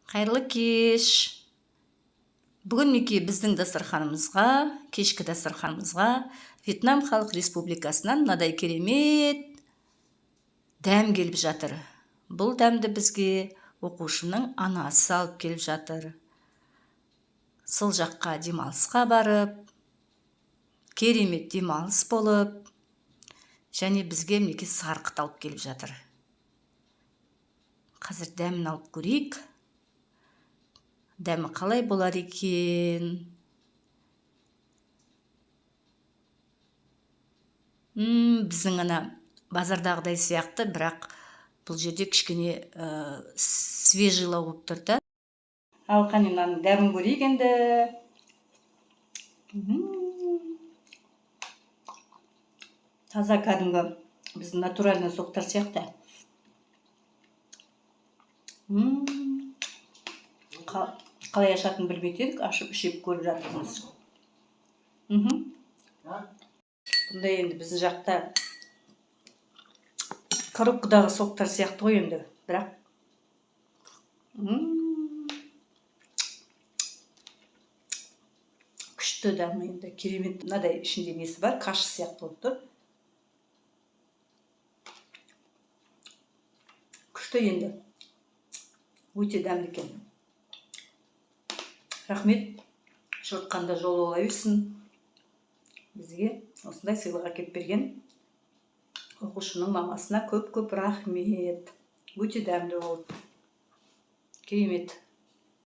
Қайырлы кеш! Бүгін, мінекей, біздің дастарханымызға, кешкі дастарханымызға Вьетнам Халық Республикасынан мынадай керемет дәм келіп жатыр. Бұл дәмді бізге оқушының анасы алып келіп жатыр. Сол жаққа демалысқа барып, керемет демалыс болып, және бізге, мінекей, сарқыт алып келіп жатыр. Қазір дәмін алып көрейік, дәмі қалай болар екен. Біздің ана базардағыдай сияқты, бірақ бұл жерде кішкене свежий лау болып тұр да. Ал қане, мынаның дәмін көрейік енді. Таза, кәдімгі біздің натуральный сок тар сияқты. Қалай ашатынын білмей едік, ашып, ішіп көріп жатырмыз. Бұндай енді біздің жақта коробка дағы сок тар сияқты ғой енді, бірақ күшті дәмі енді, керемет. Мынадай ішінде несі бар, каша сияқты болып тұр. Күшті енді, өте дәмді екен. Рахмет, жортқанда жолы бола берсін. Бізге осындай сыйлық әкеліп берген оқушының мамасына көп көп рахмет. Өте дәмді болды, керемет.